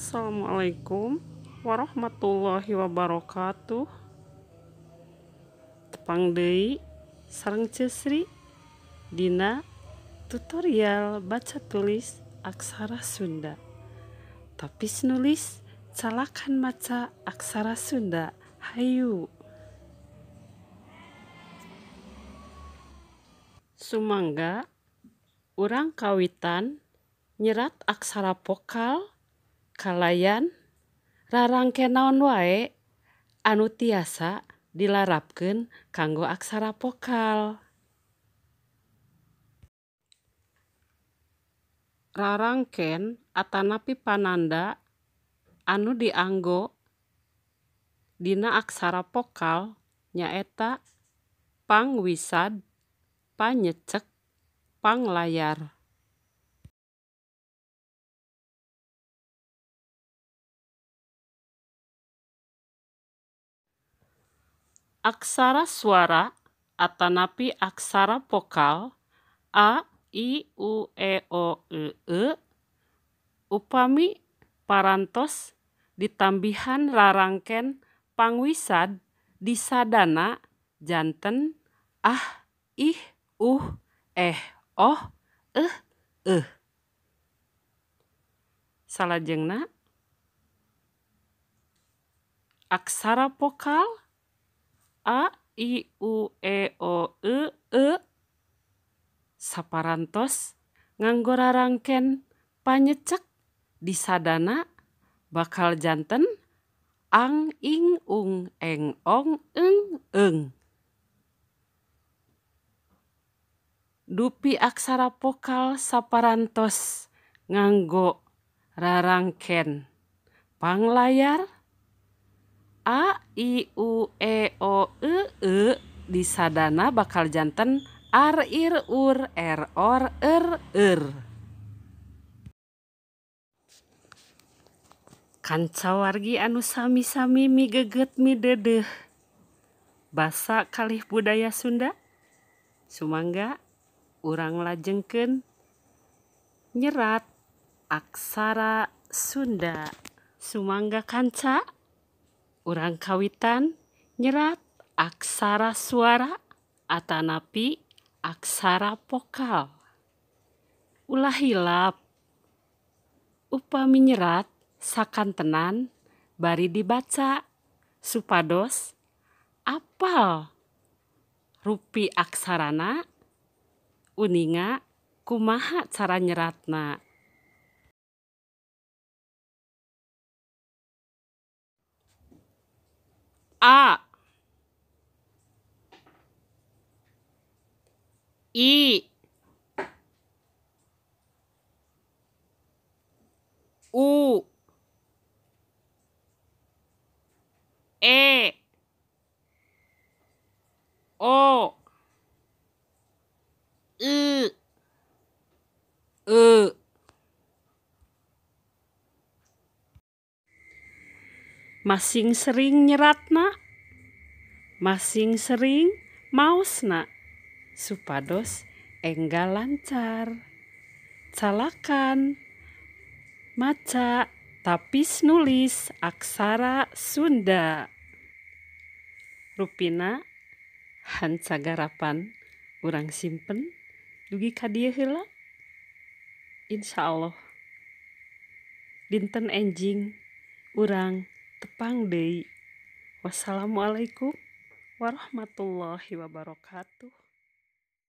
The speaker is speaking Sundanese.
Assalamualaikum warahmatullahi wabarakatuh. Tepang deui sareng Ceu Sri dina tutorial baca tulis aksara Sunda. Tapis nulis calakan maca aksara Sunda. Hayu. Sumangga urang kawitan nyerat aksara vokal kalayan rarangken naon wae anu tiasa dilarapkeun kanggo aksara vokal. Rarangken atanapi pananda anu dianggo dina aksara vokal nyaeta pangwisad, panyecek, panglayar. Aksara suara atanapi aksara vokal a, i, u, e, o, e, e upami parantos ditambihan rarangken pangwisad disadana janten ah, ih, uh, eh, oh, eh, eh. Salajengna aksara vokal a, i, u, e, o, e, e saparantos nganggo rarangken panyecek disadana bakal janten ang, ing, ung, eng, ong, eng, eung. Dupi aksara vokal saparantos nganggo rarangken panglayar a, i, u, e, o, e, e disadana bakal janten ar, ir, ur, er, or, er, eur. Kanca wargi anu sami-sami migeget midedeuh basa kalih budaya Sunda, sumangga urang lajengkeun nyerat aksara Sunda. Sumangga kanca urang kawitan nyerat aksara suara atanapi aksara vokal. Ulah hilap upami nyerat sakantenan bari dibaca supados apal rupi aksarana uninga kumaha cara nyeratna. A, I, U, E, O, E, E. Masing sering nyeratna, masing sering maosna, supados enggal lancar. Calakan maca tapis nulis aksara Sunda. Rupina hancagarapan urang simpen dugi ka dieu heula. Insyaallah dinten enjing urang tepang deui. Wassalamualaikum warahmatullahi wabarakatuh.